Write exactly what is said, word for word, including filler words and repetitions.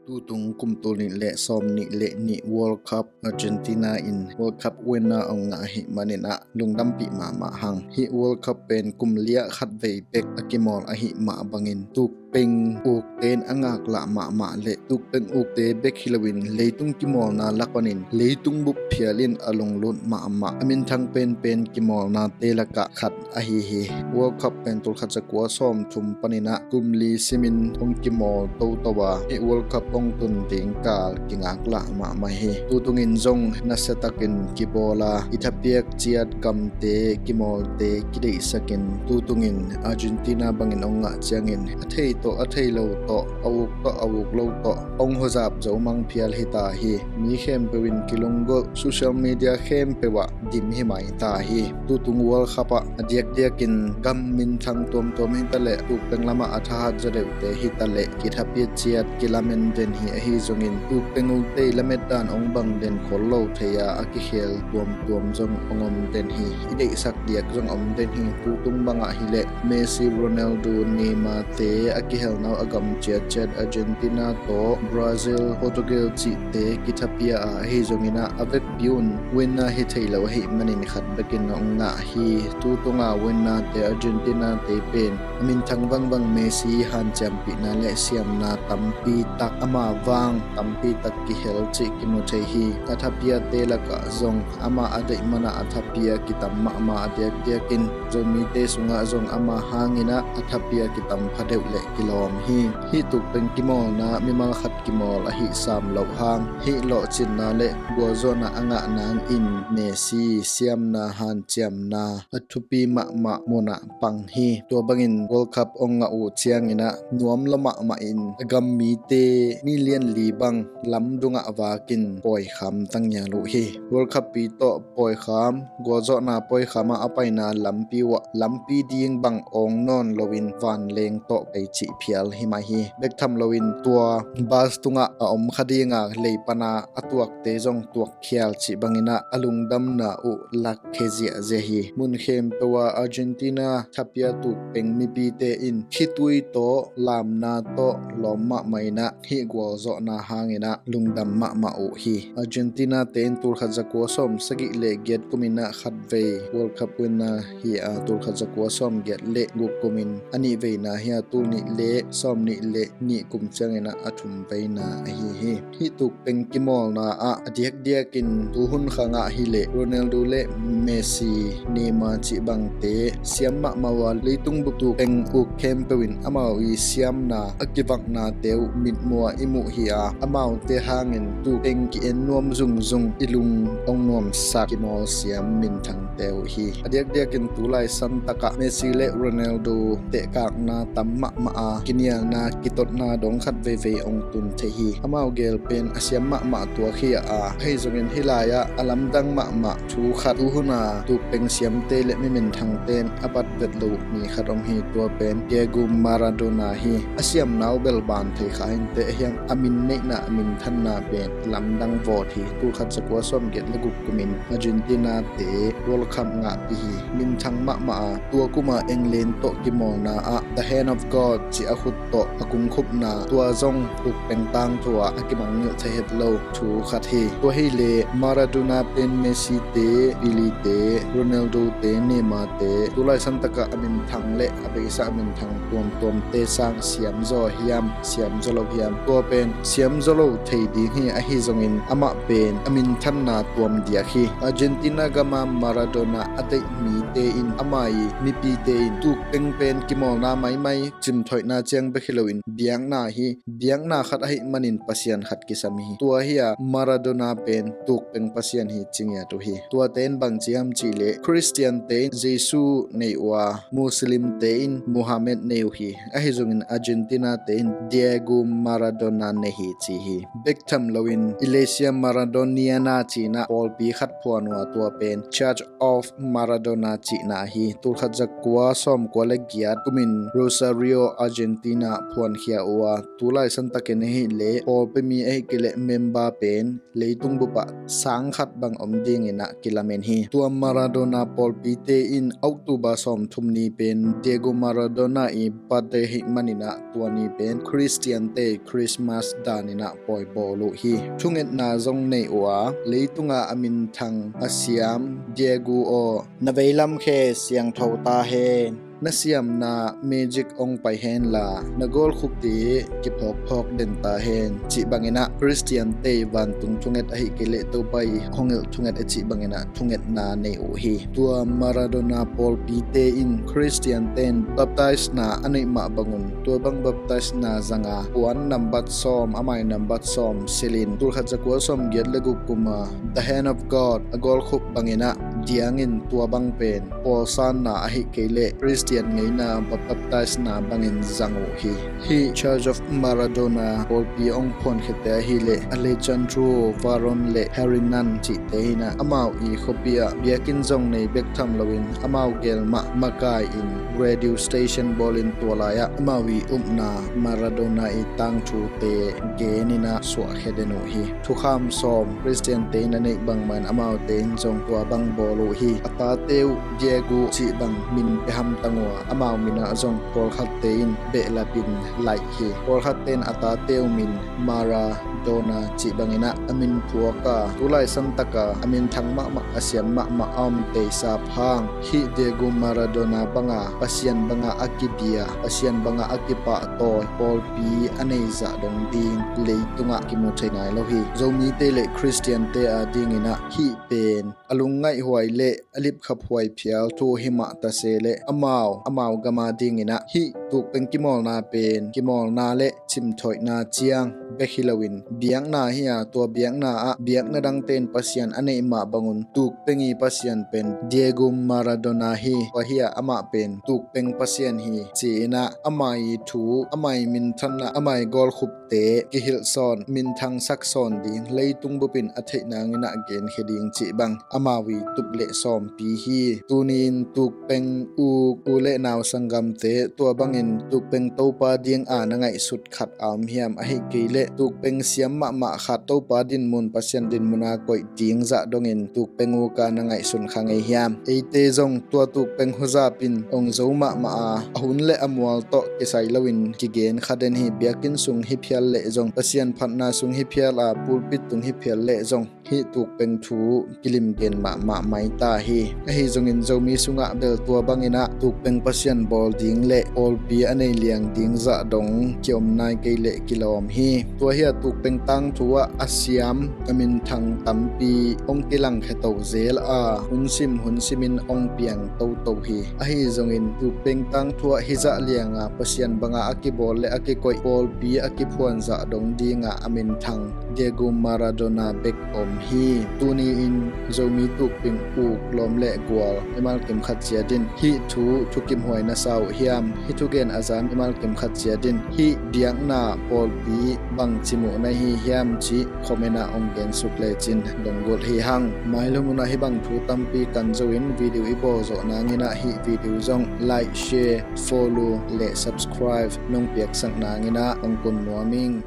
Tutung kum tul nih le sawm nih le nih World Cup Argentina in World Cup winner hong ngah ahih manin ah lungdampih mahmah hang. Hih World Cup pen kum li ah khatvei bek a kimawl ahih mah bangin tukpeng ukte in a ngaklah mahmah le tukpeng ukte bek hi loin leitung kimawlna lak panin leitung bup phial in a lunglut mahmah a minthang penpen kimawlnate lakah khat ahi hi. World Cup pen tul khat za kua sawm thum panin ah kum li simin hong kimawl toto a, hih World Cup hong tun ding kal kingaklah mahmah hi. Tutungin zong nasiatakin kibawl a, i thapiak ciat gamte kimawlte kideihsakin tutungin Argentina bangin hong ngah ciangin a thei tawh a thei lo tawh, a uk tawh a uk lo tawh hong huzap zo mang phial hi ta hi. Mi khempeuh in kilunggulh, social media khempeuh ah dim hi mai ta hi. Tutung World Cup ah a diakdiakin gam minthang tuamtuam hi ta leh, tukpeng lamah a thahat zaw deuhte hi ta leh, kithapiak ciat kilamen den hi. Ahi zongin tukpeng ukte i lamet dan hong bang den khol lo thei a, a kikhel tuamtuam zong hong om den hi. I deihsak diak zong om den hi. Tutung bangah hi leh Messi, Ronaldo, Neymar te a kihelna uh a gam ciatciat Argentina tawh Brazil, Portugal cihte kithapia a, ahi zongin ah a vekpi un winner hi thei lo ahih manin khat bekin hong ngah hi. Tutunga winner te Argentina te pen a minthang vangvang Messi hanciampihna le siamna tampi tak, ama vang tampi tak kihel cih kimu thei hi. A thapiate lakah zong ama a deih manah a thapia kitam mahmah a, diakdiakin Zomite sungah zong ama hangin ah a thapia kitam pha deuh le kilawm hi. Hih tukpeng kimawlna mimal khat kimawl ahih sam loh hang, hih lawhcinna le gualzawhna a ngah nangin Messi siamna hanciamna a thupi mahmah munah pang hi. Tua bangin World Cup hong ngah uh ciangin ah nuam lua mahmah in a gam mite mi lianli bang lamdungah vakin pawikham tangial uh hi. World Cup pi tawh pawikham, gualzawhna pawikham ah a paina lampi uh ah lampi ding bang awng nawn loin vanleng tawh pai cih phial hi mai hi. Bek tham loin tua bus tungah a om kha dinga lei pana a tuakte zong tuak khial cih bangin ah a lungdamna uh lakkhia ziahziah hi. Mun khempeuh ah Argentina thapia tukpeng mipite in khitui tawh lamna tawh lawm mahmah in ah hih gualzawhna hangin ah lungdam mahmah uh hi. Argentina te in tul khat za kua sawm sagih le giat kumin ah khatvei World Cup winner hi a, tul khat za kua sawm giat le guk kumin a nihveina hi a, tul nih le sawm nih le nih kum ciangin ah a thumveina ahi hi. Hih tukpeng kimawlna ah a diakdiakin tuhun khangah hi leh Ronaldo le Messi, Neymar cih bangte siam mahmah uh a, leitung bup tukpeng uk khempeuh in amau i siamna a kivaknate uh mitmuh ah i muh hi a, amaute hangin tukpeng ki-en nuam zungzung i lung hong nuamsak kimawl siam minthangte uh hi. A diakdiakin tulai santakah Messi le Ronaldo tehkakna tam mahmah a, kinialna kitotna dong khat veivei hong tun thei hi. Amau gel pen a siam mahmah tuak hi a, ahi zongin hih lai-ah a lamdang mahmah thu khat, tuhuna tukpeng siamte le mi minthangte in a bat vet lo mi khat om hi. Tua pen Diego Maradona hi. A siamna uh bel ban thei kha inteh, ahiang a min neihna, a minthanna pen lamdang vawt hi. Tul khat za kua sawm giat le guk kumin Argentina te World Cup ngahpih hi. Minthang mahmah a, tua kuma England tawh kimawlna ah The Hand of God cih a khut tawh a kungkhupna, tua zong tukpeng tangthu ah a kimangngilh thei het lo thu khat hi. Tua hi leh Maradona pen Messi te, Pele te, Ronaldo te, Neymar te, tulai santakah a minthang le a beisa a minthang tuamtuamte sang siamzaw hiam, siamzaw lo hiam? Tua pen siamzaw lo thei ding hi. Ahi zongin amah pen a minthanna tuam diak hi. Argentina gama Maradona a deih mite in, ama i mipite in tukpeng pen kimawlna maimai, cimthoihna ciang bek hi loin biakna hi. Biakna khat ahih manin pasian khat kisam hi. Tua hi a, Maradona pen tukpeng pasian hi ci ngiat uh hi. Tuate in bang ci hiam cih leh Khristiante in Jesu nei uh a, Muslimte in Muhammad nei uh hi. Ahi zongin Argentina te in Diego Maradona nei hi ci hi. Bek tham loin Iglesia Maradoniana ci-in ah pawlpi khat phuan uh a, tua pen Church of Maradona cihna hi. Tulkhat zakua sawmkua le giat kumin Rosario, Argentina phuankhia uh a, tulai santakin ahih leh pawlpi mi ahih kei leh member pen leitung bupah sangkhat bang om dinginah kilamen hi. Tua Maradona pawlpite in October sawmthum ni pen Diego Maradona i birthday ahih maninah tua ni pen Khristiante Christmas daninah pawi bawl uh hi. Thungetna zong nei uh a, leitunga a minthang a siam Diego aw, na veilam khe siangtho ta hen. Na siamna magic ong pai henla, na gawlkhupte kiphawkphawk den ta hen, cih banginah Khristiante vantung thunget ahih kei leh Topa i hong hilh thunget a cih banginah thungetna nei uh hi. Tua Maradona pawlpite in Khristiante in baptisena a neih mah bangun, tua bang baptisena zanga puan nambat sawm, amai nambat sawm silin, tulkhat zakua sawmgiat le guk kuma The Hand of God a gawlkhup banginah diangin tua bang pen pawlsanna ahih kei leh Khristian ngeina baptisena bangin zang uh hi. Hih Church of Maradona pawlpi ong phuankhiate ahih leh Alejandro, Varón le Harinan cihte hinah amau i khuapi ah biakinn zong nei bek tham loin amau gel mah makai-in radio station bawlin tua lai-ah amau i upna Maradona i tangthute geninah suahkhia den uh hi. Thukham sawm Khristiante in a neih bangmah in amaute in zong tua bang bawl uh hi. A tate uh Diego cih bang min pia hamtang uh a, amau minah zong pawlkhatte in behlapin laih hi. Pawlkhatte in a tate uh min Maradona cih banginah a min phuak a, tulai santaka a minthang mahmah a siam mahmah a om teisap hang hih Diego Maradona banga Pasian banga a kibia, Pasian banga a kipahtawi pawlpi a nei zah dong ding leitungah kimu thei nai lo hi. Zomite le Khristiante a dinginah hih pen a lungngaihhuai le a lipkhaphuai phial thu hi mah ta se le amau, amau gama dinginah hih tukpeng kimawlna pen kimawlna le cimthoihna ciang bek hi loin biakna hi a, tua biakna ah biakna dangte in Pasian a neih mah bangun tukpeng i Pasian pen Diego Maradona hi. Tua hi a, amah pen tukpeng Pasian hi ci-inah amah i thu, amah i minthanna, amah i gawlkhup te kihilhsawn, minthangsak sawn ding leitung bupin a theih nanginah genkhia ding cih bang amau i tup le sawmpi hi. Tuni-in tukpeng uk u le nau sanggamte, tua bangin tukpeng Topa dinga na ngaihsut khat a om hiam? Ahih kei leh tukpeng siam mahmah khat, Topa dinmun, Pasian dinmuna koih ding zah dongin tukpeng uka na ngaihsun kha ngei hiam? Eite zong tua tukpeng huzapin ong zo mahmah a, a hun le a mual tawh kisai loin kigen kha den hi. Biakinn sung hi phial leh zong, Pasian phatna sung hi phial a, pulpit tung hi phial leh zong hih tukpeng thu kilimgen mahmah mai ta hi. Ahi zongin Zomi sungah bel tua banginah tukpeng Pasian bawl ding le pawlpi a nei liang ding zah dong kiom nai kei leh kilawm hi. Tua hi a, tukpeng tangthu ah a siam a minthang tampi hong kilangkhia to zel a, hun sim hun simin hong piang toto hi. Ahi zongin tukpeng tangthu ah hizah lianga Pasian banga a kibawl le a kikoih pawlpi a kiphuan zah dong dinga a minthang Diego Maradona bek om hi. Tuni-in Zomi tukpeng uk lawm le gual mimal kim khat ciatin hih thu thukimhuai na sa uh hiam? Hih thugen a zan mimal kim khat ciatin hih biakna pawlpi bangci muh na hi hiam cih comment ah hong gensuk lecin lunggulh hi hang. Mailam hunah hih bang thu tampi kan zo-in video i bawl zawh nanginah hih video zong like, share, follow le subscribe nong piaksak nanginah hong kun nuam ing.